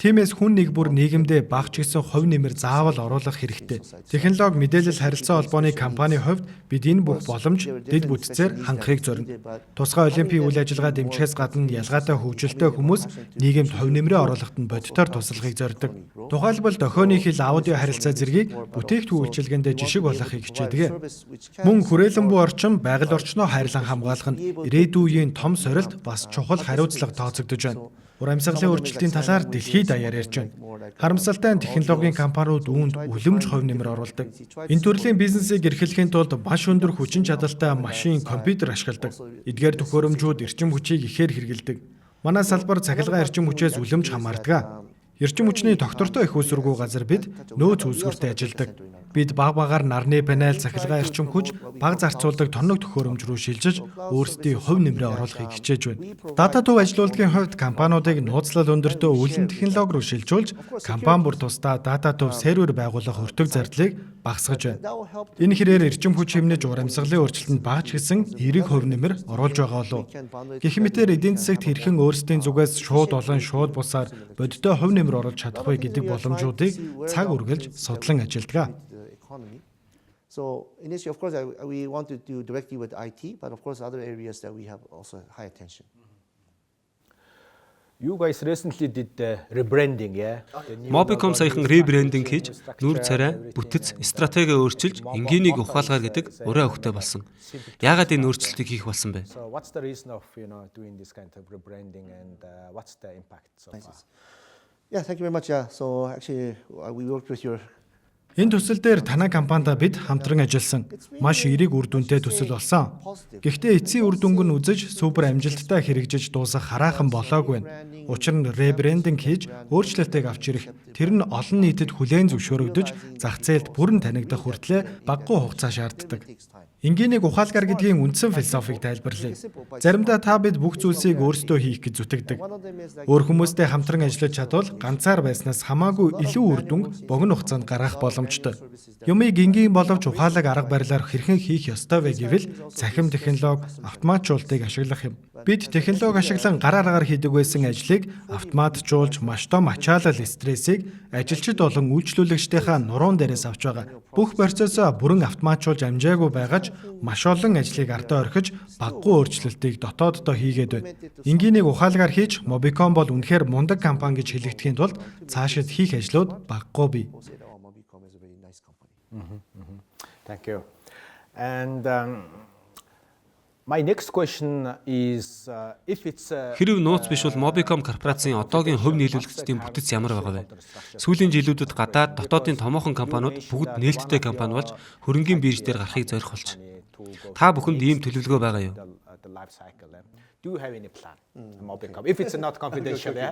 Тиймээс хүн нэг бүр нийгэмдээ бага ч гэсэн хувь нэмэр заавал оруулах хэрэгтэй. Технологи, мэдээлэл харилцаа холбооны компани хувьд бид энэ бүх боломж дэд бүтцээр хангахыг зорино. Тусгай олимпийн үйл ажиллагаа дэмжихээс гадна ялгаатай хөгжилтэй хүмүүс нийгэмд хувь нэмрээ оруулахад нь бодитоор туслахыг зорьдог. Тухайлбал, дохионы хэл, аудио харилцаа зэргийг бүтээгдэхүүн үйлчилгээндээ жишиг болгохыг хичээдэг. Мөн хүрээлэн буй орчин, байгаль орчноо хайрлан хамгаалах нь ирээдүйн үеийн том сорилт, бас чухал хариуцлага тооцогдож байна. Ур амьсгалын өөрчлөлтийн талаар дэлхийд даяар ярьж байна. Харамсалтай нь технологийн компаниуд үүнд үлэмж хувь нэмэр оруулдаг. Энэ төрлийн бизнесийг эрхлэхийн тулд маш өндөр хүчин чадалтай машин, компьютер ашигладаг. Эдгээр төхөөрөмжүүд эрчим хүчийг ихээр хэрэглэдэг. Манай салбар цахилгаан эрчим хүчээс үлэмж хамаардаг. Эрчим хүчний тогтвортой их үүсвэргүй газар бид нөөц үүсвэртэй ажилладаг. Бид бага багаар нарны панел, цахилгаан эрчим хүч, бага зарцуулдаг тоног төхөөрөмж рүү шилжиж өөрсдийн хувь нэмрээ оруулахыг хичээж байна. Дата төв ажилуулдгийн хувьд компаниудыг нууцлал өндөртэй үүлэн технологи руу шилжүүлж, компани бүр тусдаа дата төв сервер байгуулах өртөг зардлыг багасгаж байна. Энэ хэрээр эрчим хүч хэмнэж ур амьсгалын өөрчлөлтөнд бага ч гэсэн эерэг хувь нэмэр оруулж байгаа болов. Гэх мэтээр эдийн засагт хэрхэн өөрсдийн зүгээс шууд болон шууд бусаар бодиттой хувь нэмэр оруулж чадах вэ гэдэг боломжуудыг цаг үргэлж судлан ажилладаг. The economy. So initially, of course, we want to do directly with IT, but of course, other areas that we have also high attention. You guys recently did the rebranding, yeah? The new Mobicom logo, саяхан new rebranding structure, хийж, new structure, нүүр царай, everything, бүтэц, and, стратеги өөрчилж, энгийнийг ухаалгаар гэдэг урай өгтэй болсон. Яагаад энэ өөрчлөлтийг хийх болсон бэ? So what's the reason of doing this kind of rebranding and what's the impact so far? Yeah, thank you very much. Yeah, so actually, we worked with your Энэ төсөл дээр танай компанида бид хамтран ажилласан. Маш эерэг үр дүнтэй төсөл болсон. Гэхдээ эцсийн үр дүнг нь үзэж супер амжилттай хэрэгжиж дуусах хараахан болоогүй байна. Учир нь ребрендинг хийж өөрчлөлтийг авч ирэх тэр нь олон нийтэд хүлээн зөвшөөрөгдөж зах зээлд бүрэн танигдах хүртлээр багагүй хугацаа шаарддаг. Энгийнийг ухаалгаар гэдгийн үндсэн философийг тайлбарлая. Заримдаа та бид бүх зүйлсийг өөрсдөө хийх гэж зүтгэдэг. Өөр хүмүүстэй хамтран ажиллаж чадвал ганцаар байснаас хамаагүй илүү үр дүнг богино хугацаанд гаргах боломжтой. Юмыг энгийн боловч ухаалаг арга барилаар хэрхэн хийх ёстой вэ гэвэл цахим технологи, автоматжуулалтыг ашиглах юм. Бид технологи ашиглан гар аргаар хийдэг байсан ажлыг автоматжуулж маш том ачаалал стрессийг ажилчид болон үйлчлүүлэгчдийнхээ нуруун дээрээс авч байгаа. Бүх процессоо бүрэн автоматжуулж амжаагүй байгаа ч маш олон ажлыг ардаа орхиж багагүй өөрчлөлтийг дотооддоо хийгээд байна. Энгийнийг ухаалгаар хийж Mobicom бол үнэхээр мундаг компани гэж хэлэгдэхийн тулд цаашид хийх ажлууд багагүй бий. will say that, oh, Mobicom is a very nice company. Thank you. And my next question is if it's Хэрв нууц биш бол Mobicom корпорацийн одоогийн хувь нийлүүлэгчдийн бүтэц ямар байгаа вэ? Сүүлийн жилүүдэд гадаад дотоодын томоохон компаниуд бүгд нээлттэй компани болж хөрөнгийн бирж дээр гарахыг зорих болж. Та бүхэнд ийм төлөвлөгөө байгаа юу? The life cycle. Do you have any plan, Mobicom? If it's not confidential, yeah.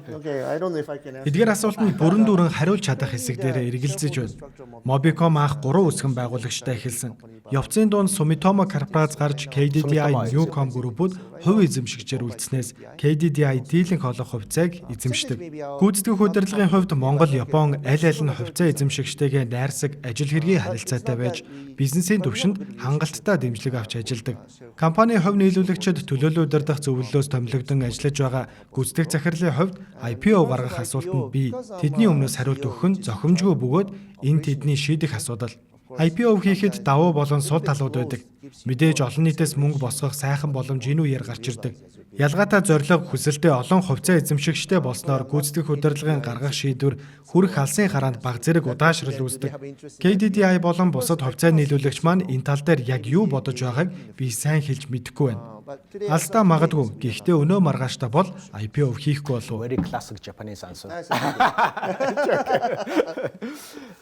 Okay, I don't know if I can answer. Эдгээр асуултанд бүрэн дүүрэн хариулж чадах хэсэг дээр эргэлзэж байна. Mobicom анх 3 үсгэн байгуулагчтай эхэлсэн. Явцын дунд Sumitomo корпорац гарч KDDI Newcom группүүд хувь эзэмшигчээр үлдснээс KDDI дийлэнх олон хувьцааг эзэмшдэг. Гүйцэтгэх удирдлагын хувьд Монгол, Япон аль аль нь хувьцаа эзэмшигчтэйгээ найрсаг ажил хэргийн харилцаатай байж бизнесийн түвшинд хангалттай дэмжлэг авч ажилладаг. Компани хувь нийлүүлэгчид төлөөлөл удирдах зөвлөлөөс томилогдон ажиллаж байгаа гүйцэтгэх захирлын хувьд IPO гаргах асуултанд би тэдний өмнөөс хариулт өгөх нь зохимжгүй бөгөөд энэ тэдний шийдэх асуудал. IPO хийхэд давуу болон сул талууд байдаг. Мэдээж олон нийтээс мөнгө босгох сайхан боломж энэ үеэр гарч ирдэг. Ялгаатай зорилго хүсэлтэд олон хувьцаа эзэмшигчтэй болсноор гүйцэтгэх удирдлагын гаргах шийдвэр хүрэх алсын хараанд бага зэрэг удаашрал үүсдэг. KDDI болон бусад хувьцаа нийлүүлэгч маань энэ тал дээр яг юу бодож байгааг би сайн хэлж мэдэхгүй байна. Алстаа магадгүй. Гэхдээ өнөө маргааштай бол IPO хийхгүй болов. Very classic Japanese answer.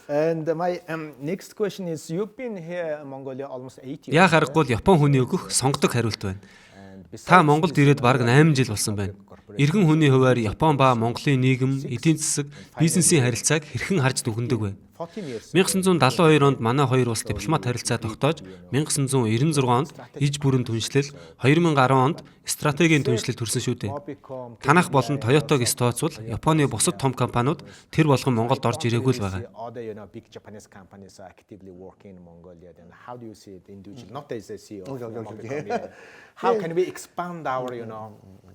And my next question is you've been here in Mongolia almost 8 years. Яах аргагүй л Япон хүний өгөх сонгодог хариулт байна. And besides Та Монголд this, ирээд бараг 8 жил болсон байна. Иргэн хүний хувиар Япон ба Монголын нийгэм, эдийн засаг, бизнесийн харилцааг хэрхэн харж дүгнэдэг вэ? 14 years 1972 онд манай хоёр улс дипломат харилцаа тогтоож, 1996 онд иж бүрэн түншлэл, 2010 онд стратегийн түншлэл төрсөн шүү дээ. Mobicom, Танах болон Toyota гэс тооцвол Японы бусад том компаниуд тэр болгон Монголд орж ирээгүй л байгаа. Other big Japanese companies are actively working in Mongolia. Then how do you see it individually? Not as a CEO of Mobicom, yeah. How can we expand our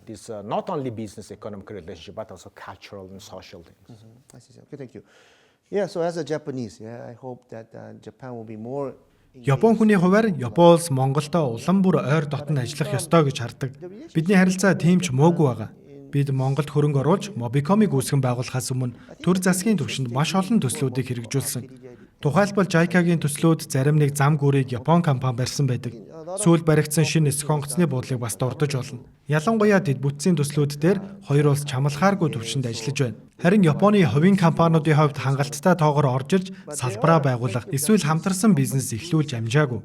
this not only business economic relationship but also cultural and social things? I see. Okay, thank you. Yeah, so as a Japanese, yeah, I hope that Japan will be more Япон хүний хувиар Япон улс Монголтой улам бүр ойр дотно ажиллах ёстой гэж хардаг. Бидний харилцаа тийм ч муугүй байгаа. Бид Монголд хөрөнгө оруулж Mobicom-ыг үүсгэн байгуулахаас өмнө төр засгийн түвшинд маш олон төслүүдийг хэрэгжүүлсэн. Тухайлбал JICA-гийн төслүүд зарим нэг зам гүрийг Япон компани барьсан байдаг. Сүүл баригдсан шинэ нисэх онгоцны буудлыг бас дурдаж болно. Ялангуяа дэд бүтцийн төслүүд дээр хоёр улс чамлахааргүй түвшинд ажиллаж байна. Харин Японы хувийн компаниудын хувьд хангалттай тоогоор орж ирж салбараа байгуулах эсвэл хамтарсан бизнес эхлүүлж амжаагүй.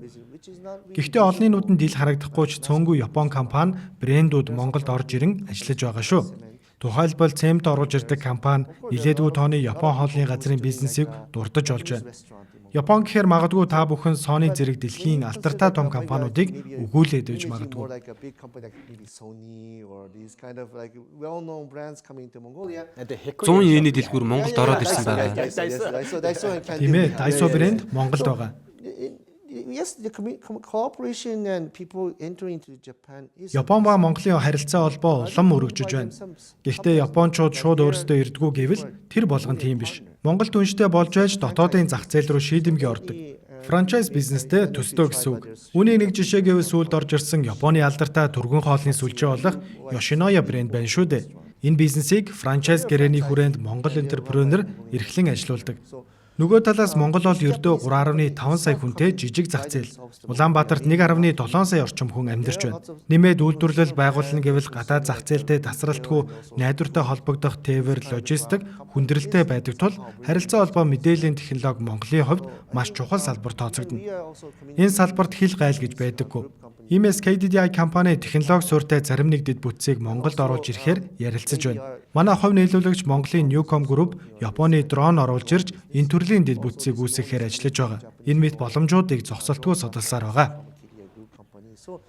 Гэхдээ олонний нүдэнд ил харагдахгүй ч цөөнгүй Япон компани брэндүүд Монголд орж ирэн ажиллаж байгаа шүү. Тухайлбал цемент оруулж ирдэг компани нилээдгүй тооны Япон хоолны газрын бизнесийг дурдаж олж байна. Япон гэхээр магадгүй та бүхэн Sony зэрэг дэлхийн алдартай том компаниудыг өгүүлээд байж магадгүй. More like a big company like maybe Sony or these kind of like well-known brands coming to Mongolia. 100 йений дэлгүүр Монголд ороод ирсэн байгаа. Тийм ээ, Daiso брэнд Монголд байгаа. Yes, the cooperation and people entering into Japan is Япон ба Монголын харилцаа холбоо улам өргөжөж байна. Гэхдээ японочууд шууд өөрсдөө ирдгүү гэвэл тэр болгон тийм биш. Монгол түнштэй болж байж дотоодын зах зээл рүү шийдэмгий ордог. Франчайз бизнестэй төстөө гэсэн үг. Үүний нэг жишээ гэвэл сүүлд орж ирсэн Японы алдартай түргэн хоолны сүлжээ болох Yoshinoya брэнд байна шүү дээ. Энэ бизнесийг франчайз гэрээний хүрээнд Монгол энтерпренер эрхлэн ажилуулдаг. Нөгөө талаас Монгол бол ердөө 3.5 сая хүнтэй жижиг зах зээл. Улаанбаатарт 1.7 сая орчим хүн амьдарч байна. Нэмээд үйлдвэрлэл байгуулна гэвэл гадаад зах зээлтэй тасралтгүй найдвартай холбогдох тээвэр, логистик хүндрэлтэй байдаг тул харилцаа холбоо мэдээллийн технологи Монголын хувьд маш чухал салбар тооцогдоно. Энэ салбарт хил гайл гэж байдаггүй. Иймээс KDDI компани технологи суурьтай зарим нэг дэд бүтцийг Монголд оруулж ирэхээр ярилцаж байна. Манай хувь нийлүүлэгч Монголын Newcom Group Японы дрон оруулж ирж энэ төрлийн дэд бүтцийг үүсгэхээр ажиллаж байгаа. Энэ мэт боломжуудыг зогсолтгүй судалсаар байгаа.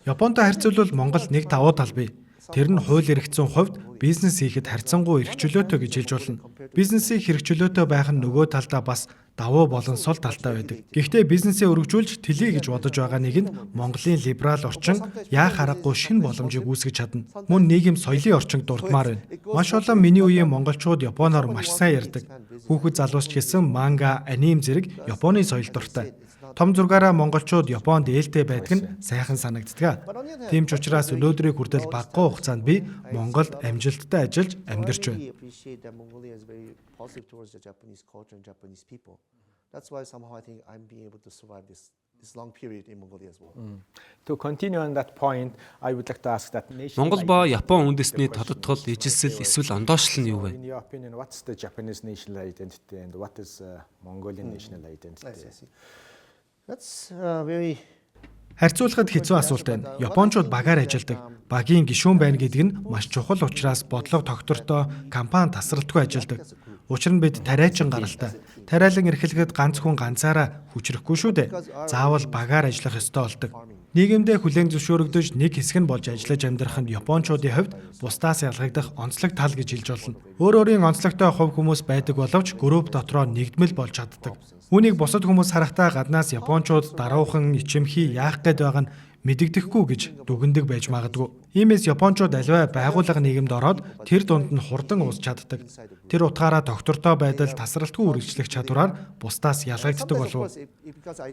Японтой харьцуулбал Монгол нэг давуу тал бий. Тэр нь хууль эрх зүйн хувьд бизнес хийхэд харьцангуй эрх чөлөөтэй гэж хэлж болно. Бизнесийг хэрэг чөлөөтэй байх нь нөгөө талдаа бас давуу болон сул талтай байдаг. Гэхдээ бизнесээ өргөжүүлж тэлье гэж бодож байгаа нэгэнд Монголын либерал орчин яах аргагүй шинэ боломжийг үүсгэж чадна. Мөн нийгэм соёлын орчинд дурдмаар байна. Маш олон миний үеийн монголчууд японоор маш сайн ярьдаг. Хүүхэд залуус ч гэсэн манга, аним зэрэг Японы соёл дуртай. Том зургаараа монголчууд Японд ээлтэй байдаг нь сайхан санагддаг. Тийм ч учраас өнөөдрийг хүртэл багагүй хугацаанд би Монголд амжилттай ажиллаж амьдарч байна. I appreciate that Mongolia is very positive towards the Japanese culture and Japanese people. That's why somehow I think I'm being able to survive this long period in Mongolia as well. To continue on that point, I would like to ask that national Монгол ба Япон үндэстний тодотгол, ижилсэл эсвэл ондоошлол нь юу вэ? In your opinion, what's the Japanese national identity and what is Mongolian national identity? I see, I see. That's very Харьцуулахад хэцүү асуулт байна. Японочууд багаар ажилладаг. Багийн гишүүн байна гэдэг нь маш чухал учраас бодлого тогтвортой компани тасралтгүй ажилладаг. Учир нь бид тариачин гаралтай. Тариалан эрхлэхэд ганц хүн ганцаараа хүчрэхгүй шүү дээ. Заавал багаар ажиллах ёстой болдог. Нийгэмдээ хүлээн зөвшөөрөгдөж нэг хэсэг нь болж ажиллаж амьдрах нь японочуудын хувьд бусдаас ялгагдах онцлог тал гэж хэлж болно. Өөр өөрийн онцлогтой хувь хүмүүс байдаг боловч групп дотроо нэгдмэл болж чаддаг. Үүнийг бусад хүмүүс харахтаа гаднаас японочууд даруухан, ичимхий яах гээд байгаа нь мэдэгдэхгүй гэж дүгнэдэг байж магадгүй. Иймээс японочууд аливаа байгууллага нийгэмд ороод тэр дунд нь хурдан уусч чаддаг. Тэр утгаараа тогтвортой байдал тасралтгүй үргэлжлэх чадвараар бусдаас ялгагддаг болов.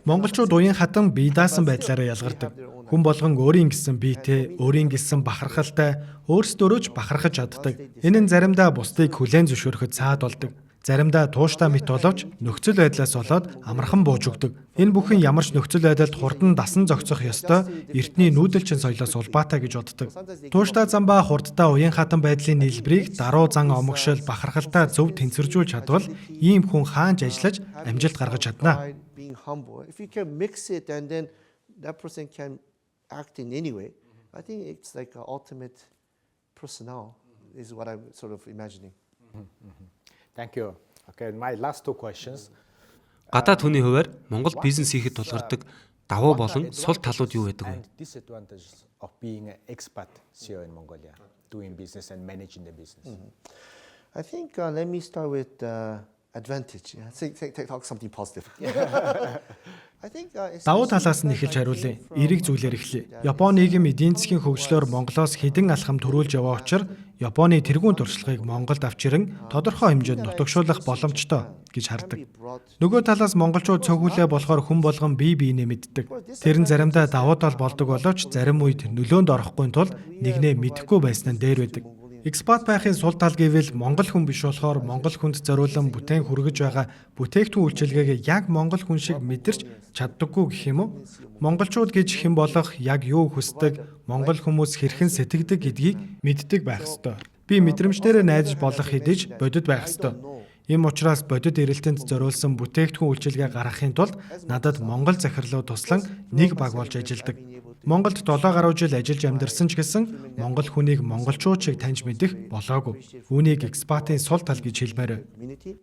Монголчууд уян хатан бие даасан байдлаараа ялгардаг. Хүн болгон өөрийн гэсэн биетэй, өөрийн гэсэн бахархалтай, өөрсдөөрөө ч бахархаж чаддаг. Энэ нь заримдаа бусдыг хүлээн зөвшөөрөхөд саад болдог. Заримдаа тууштай мэт боловч нөхцөл байдлаас болоод амархан бууж өгдөг. Энэ бүхэн ямар ч нөхцөл байдалд хурдан дасан зохицох ёстой эртний нүүдэлчин соёлоос улбаатай гэж боддог. Тууштай зам ба хурдтай уян хатан байдлын нийлбэрийг даруй зан омогшил бахархалтай зөв тэнцвэржүүлж чадвал ийм хүн хаанч ажиллаж амжилт гаргаж чадна. Being humble. If you can mix it and then that person can act in any way, I think it's like an ultimate personnel is what I'm sort of imagining. Thank you. Okay, my last two questions. Гадаад хүний хувиар Монгол бизнес хийхэд тулгардаг давуу болон сул талууд юу байдаг вэ? And disadvantages of being an expat CEO in Mongolia, doing business and managing the business. I think let me start with advantage. Yeah, say, talk something positive. I think Давуу талаас нь эхэлж хариулъя. Эерэг зүйлээр эхлэе. Японы нийгэм эдийн засгийн хөгжлөөр Монголоос хэдэн алхам түрүүлж яваа учраас Японы тэргуун туршлагыг Монголд авч ирэн тодорхой хэмжээнд нутагшуулах боломжтой гэж хардаг. Нөгөө талаас монголчууд цөөхөлөө болохоор хүн болгон бие биенээ мэддэг. Тэр нь заримдаа давуу тал болдог боловч зарим үед нөлөөнд орохгүй тул нэгнээ мэдэхгүй байсан нь дээр байдаг. Expat байхын сул тал гэвэл монгол хүн биш болохоор монгол хүнд зориулан бүтээн хүргэж байгаа бүтээгдэхүүн үйлчилгээгээ яг монгол хүн шиг мэдэрч чаддаггүй гэх юм уу? Монголчууд гэж хэн болох, яг юу хүсдэг, монгол хүмүүс хэрхэн сэтгэдэг гэдгийг мэддэг байх ёстой. Би мэдрэмждээрээ найдаж болох хэдий ч бодит байх ёстой. Ийм учраас бодит эрэлтэнд зориулсан бүтээгдэхүүн үйлчилгээ гаргахын тулд надад монгол захирлууд туслан нэг баг болж ажилладаг. Монголд 7 гаруй жил ажиллаж амьдарсан ч гэсэн монгол хүнийг монголчууд шиг таньж мэдэх болоогүй. Үүнийг expat-ын сул тал гэж хэлмээр байна. Community.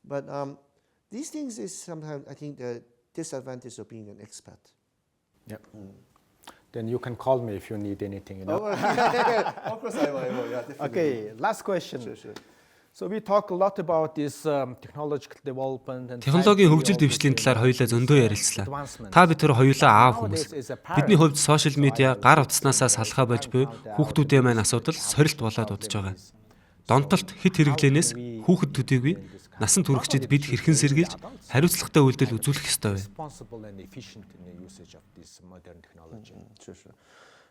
But these things is sometimes, I think, the disadvantage of being an expat. Yeah. Then you can call me if you need anything. Of course I will. I will. Yeah, definitely. Okay, last question. Sure. So we talk a lot about this technological development and Технологийн 5G, хөгжил all дэвшлийн this талаар хоёулаа зөндөө ярилцлаа. advancement. Та бид тэр хоёулаа аав хүмүүс. Nowadays is a parent. Бидний хувьд сошиал медиа гар утаснаасаа салхаа болж буй хүүхдүүдээ маань асуудал сорилт болоод удаж байгаа. Донтолт хэт хэрэглээнээс хүүхэд төдийгүй насан туршид бид хэрхэн сэргийлж хариуцлагатай үйлдэл үзүүлэх ёстой вэ? Responsible and efficient in the usage of this modern technology. Sure.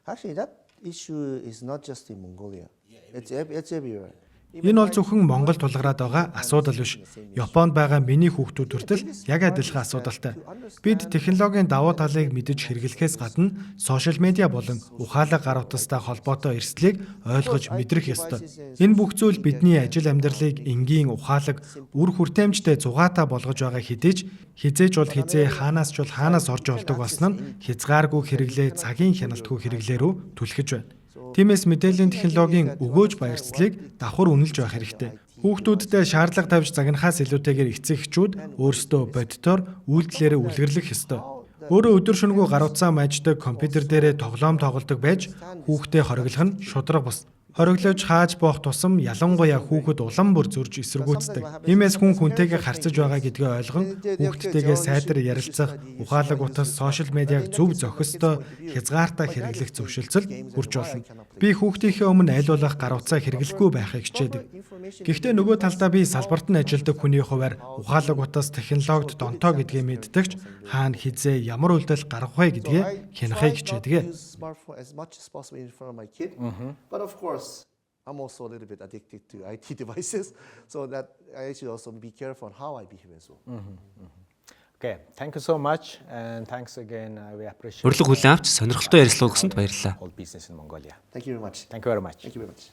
Actually, that issue is not just in Mongolia. It's everywhere. Энэ бол зөвхөн Монгол тулгараад байгаа асуудал биш. Японд байгаа миний хүүхдүүд хүртэл яг адилхан асуудалтай. Бид технологийн давуу талыг мэдэж хэрэглэхээс гадна сошиал медиа болон ухаалаг гар утастай холбоотой эрсдлийг ойлгож мэдрэх ёстой. Энэ бүх зүйл бидний ажил амьдралыг энгийн, ухаалаг, үр хүртээмжтэй зугаатай болгож байгаа хэдий ч хэзээ ч бол хэзээ, хаанаас ч бол хаанаас орж болдог болсон нь хязгааргүй хэрэглээ, цагийн хяналтгүй хэрэглээ рүү түлхэж байна. Тиймээс мэдээллийн технологийн өгөөж баярцлыг давхар үнэлж байх хэрэгтэй. Хүүхдүүддээ шаардлага тавьж загнахаас илүүтэйгээр эцэг эхчүүд өөрсдөө бодитоор үйлдэлээрээ үлгэрлэх ёстой. Өөрөө өдөр шөнөгүй гар утсаа мааждаг, компьютер дээрээ тоглоом тоглодог байж хүүхдээ хориглох нь шударга бус. Хориглож хааж боох тусам ялангуяа хүүхэд улам бүр зөрж эсэргүүцдэг. Иймээс хүн хүнтэйгээ харьцаж байгаа гэдгээ ойлгон хүүхдтэйгээ сайтар ярилцах, ухаалаг утас, сошиал медиаг зөв зохистой, хязгаартай хэрэглэх зөвшөлтсөлд хүрч болно. Би хүүхдийнхээ өмнө аль болох гар утсаа хэрэглэхгүй байхыг хичээдэг. Гэхдээ нөгөө талдаа би салбарт нь ажилладаг хүний хувиар ухаалаг утас технологид донтоо гэдгээ мэддэг ч хаана хэзээ ямар үйлдэл гаргах вэ гэдгээ хянахыг хичээдэг. Use smartphone as much as possible in front of my kid. But of course, I'm also a little bit addicted to IT devices, so that I should also be careful on how I behave as well. Okay, thank you so much and thanks again. We appreciate Урилга хүлээн авч сонирхолтой ярилцлага өгсөнд баярлалаа. all business in Mongolia. Thank you very much. Thank you very much. Thank you very much.